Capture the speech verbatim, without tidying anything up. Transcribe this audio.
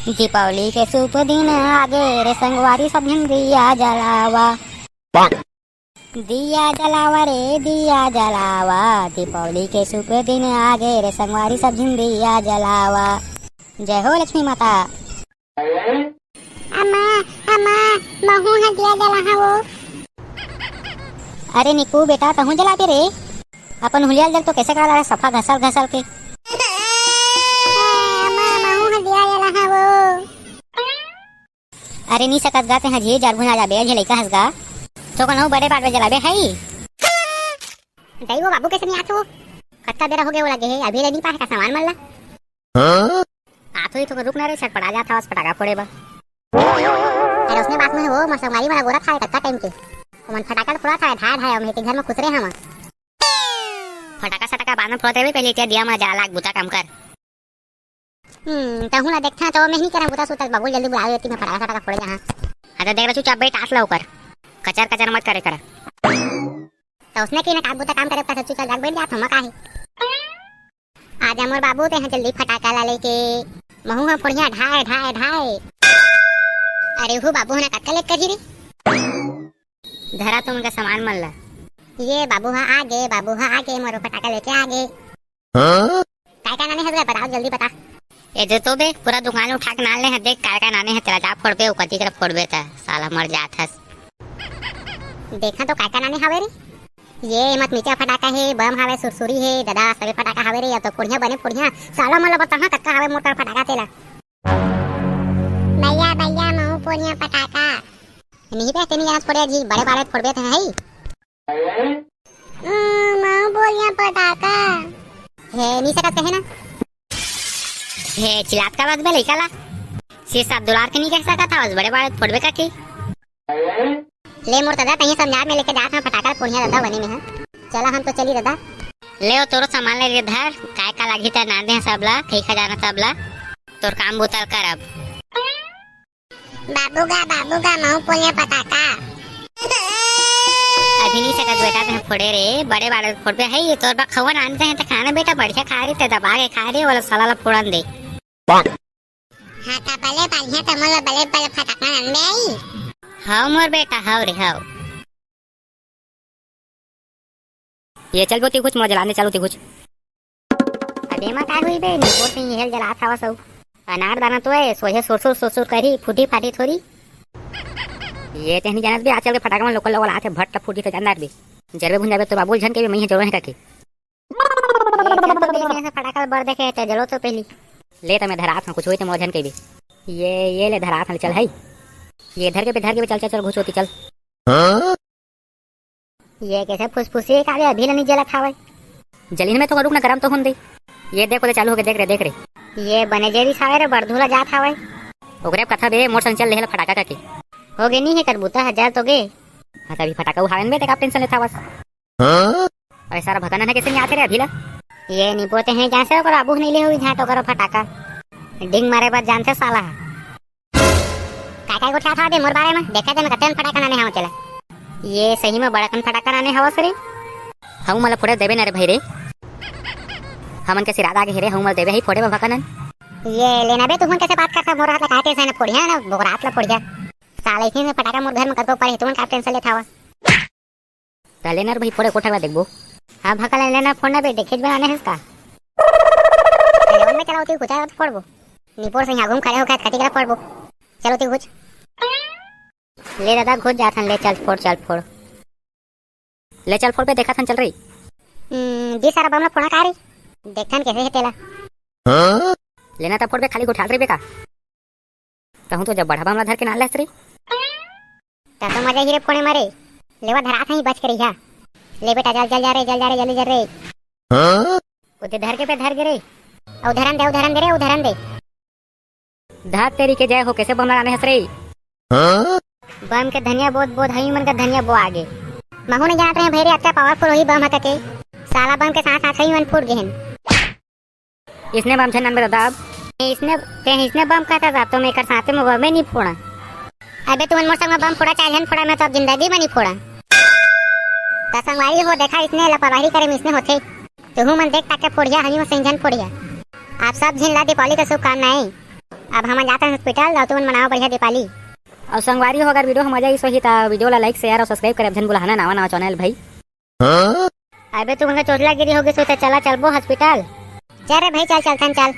दीपावली के शुभ दिन आगे रे संगवारी, सब झन दिया जलावा। दिया जलावा रे, दिया जलावा, दीपावली के शुभ दिन आगे रे संगवारी, सब झन दिया जलावा। जय हो लक्ष्मी माता। अम्मा, अम्मा, महू ह दिया जलाहा वो। अरे निकू बेटा, तहूँ जलाबे रे। अपन हुलिया ल देख तो कैसे करा रहा है, सफा घसल घसल के। अम्मा, महू ह दिया जलाहा वो। अरे नी सकत गा, तेहा झे जरभुन आ जाबे, झे लइका हस गा। तो कनहू बड़े बाड़वे जलाबे हई। दई वो बाबू कैसे नहीं आत हो? कतका बेरा हो गए वो लगे है, अभी ले नहीं पाए का सामान मन ला? हाँ? आत होही तो रुक ना रे, छटपटा जात हवस फटाका फोड़े बर। अरे उसने बात में वो, मोर संगवारी मन गोरा था कतका टाइम के। ओमन फटाका ल फोड़ा था, ढाय ढाय, हम एक घर में खुसरे हम। फटाका सटाका बाद में फोड़त रहे, पहले इतिया दिया में जला लाग, बुता काम कर। हम्म, तहूँ ला देखथा तो मैं नहीं करा बुता सुता, बाबू जल्दी बुलावे, एती में फटाका सटाका फोड़े जहाँ। हाँ तो देख रहा चुपचाप बैठ, आस ला ओकर। कचर कचर मत करे करा। तो उसने की ना का बुता काम करे, का चुपचाप जाग बैठ जात हम का है। आजा मोर बाबू, तेहा जल्दी फटाका ला लेके। महू ह फोड़िया ढाय, ढाय, ढाय। अरे हु बाबू ह ना कतका लेट करही रे। धरा तुमन का सामान मन ला। ये बाबू ह आगे, बाबू ह आगे, मोर फटाका लेके आगे। हाँ? काय काय नाने हस गा, बताओ जल्दी बता। ए दे तो बे, पूरा दुकान उठा के नान ले ह, देख काय काय नाने ह, तेला जा फोड़बे, ओ कति कर फोड़बे त, साला मर जात हस। देखा तो काय काय नाने हवे रे। ये मत मीचा फटाका हे, बम हवे, सुरसुरी हे, ददा, सबे फटाका हवे रे, अब तो फोड़िया बने फोड़िया। साला मन ल बताहा कतका हवे मोर कर फटाका तेला। भैया, भैया, महू फोड़िया फटाका। नहीं बे, तेनी जाना फोड़े जी, बड़े बड़े फोड़बे ते हई। अम्म, महू फोड़िया फटाका। हे, नहीं सकत कहे ना। हे, चिल्लात का बात बे लइका ला। से सब दुलार के नहीं कह सकत हवस, बड़े बड़े फोड़बे का की। ले मोर ददा, तहीं समझा में लेके जात हन फटाका ल, फोड़िया ददा बने में ह। चला हम तो चली ददा। ले ओ तोरो सामान ले रे धर, काय का लागही त ना दे सब ला, खई खजाना सब ला। तोर काम बुता ल कर अब। बाबू गा, बाबू गा, महू फोड़िया फटाका। अभी नहीं सकत बेटा, ते फोड़े रे, बड़े बाड़े फोड़बे है, ये तोर बा खवा नान ते, ते खाना बेटा बढ़िया खा रे, ते दबा के खा रे, वाला साला ला फोड़न दे। हाँ, त बले बढ़िया त मोला बले बले फटाका नानबे आई। हव मोर बेटा, हव रे, हव। ये चल बो ती कुछ, मोर जलाने चालू ती कुछ। अबे मा काय हुई बे, निपोर से हेल जलात हवा सब। अनार दाना तो है, सोझे सुरसुर सुरसुर करी, फूटी फाटी थोड़ी। ये तेहनी जानत बे, आजकल के फटाका मन लोकल लोकल आथे, भट्ट फूटी तो जानदार बे। जरबे भुन जाबे तो बाबू ल झन के बे, मइहे जरूर है काके। ए, चल तो देख, ऐसा फटाका बर देखे, ते जलो तो पहली। ले, त मैं धरात हूँ, कुछ होई ते मोर झन कहिबे। ये, ये ले धरात हूँ, चल हई। ये धर के बे, धर के बे, चल, चल, चल, घुचोती, चल। हाँ? ये कैसे फुसफुसी का बे, अभी ले नहीं जलत हावय। जलिन में तो रुक ना, गरम तो होन दे। ये देखो, ले चालू हो गए, देख रे, देख रे। ये बने जेरी सावे रे, बड़धुला जात हावय। ओकरे कथा बे, मोर संग चल लेहल फटाका का के। हो गे नहीं है कर बूता, हजार तो गे। हाँ, तभी फटाका उहावेन बे, ते का टेंशन लेत हावस? हाँ? अरे सारा भगन हे, कैसे नहीं आते रे अभी ला? ये निपोते हैं जहाँ से, ओकर आबू नहीं ले हुई झाट ओकर फटाका। डिंग मारे बाद जानते साला। काय काय गोठिया था बे मोर बारे में? देखा ते मैं कतेन फटाका नाने हवा चला। ये सही में बड़कन फटाका नाने हवा सरे। हम मला फोड़े देबे ना रे भाई रे। हमन के सिराद आगे हे रे, हम मला देबे ही फोड़े में भगनन। ये लेना बे, तुमन कैसे बात करता मोर हाथ ला काटे से ना फोड़िया ना, बोकरात ला फोड़िया। साला इतने में फटाका मोर घर में कतको पड़े, तुमन का टेंशन लेत हवा? त लेनर भाई फोड़े कोठा ला देखबो। हाँ भका ले लेनर फोड़ना बे, देखे बनाने हस का? अरे ओन में चलाओ ती कुछ आया तो फोड़बो। निपोर से यहाँ घूम खड़े हो गए, खटी के फोड़बो। चलो ती कुछ। ले दादा घुस जाथन, ले चल फोड़, चल फोड़। ले चल फोड़ बे, देखा थन चल रही। हम्म, जी सारा बमला फोड़ा का रे? देखथन कैसे है तेला। हाँ? लेना त फोड़ बे, खाली गोठाल रही बे का? कहूँ तो जब बढ़ा बमला धर के ना लेस रे। ता तो मजा ही रे फोड़े मरे। लेवा धरा था ही बच के रही हा। ले बेटा, जल, जल जा रे, जल जा रे, जल्दी जल रे। हाँ? उते धर के पे धर के रे। औ धरन दे, औ धरन दे रे, औ धरन दे। धात तेरी के जय हो, कैसे बमला आने हस रे? हाँ? बम के धनिया बोत बोत हई मन का धनिया बो आगे। महू ने जानत रहे भैरे अच्छा पावरफुल होई बम हतके। साला बम के साथ साथ हई मन फूट गेहन। इसने बम झन नंबर दाब। इसने, ते इसने बम कहता था, तो मैं कर साथे में बमे नहीं फोड़ा। अबे तुमन मोर संग बम फोड़ा चाहे झन फोड़ा, मैं तो अब जिंदगी में नहीं फोड़ा। त संगवारी हो देखा, इसने लापरवाही करे में इसने होथे। तुहू मन देख ताके फोड़िया, हमी मन संग झन फोड़िया। आप सब झिन ला दीपावली के शुभकामनाएं। अब हमन जाथन हॉस्पिटल, अउ तुमन मनाओ बढ़िया दीपाली। अउ संगवारी हो, अगर वीडियो ह मजा आइस होही त वीडियो ला like, share अउ subscribe करे झन भुलाना, नवा नवा चैनल भाई। अबे तुमन का चोचला गिरी हो गे सो, त चला चलबो हॉस्पिटल। चल रे भाई, चल चलथन, चल।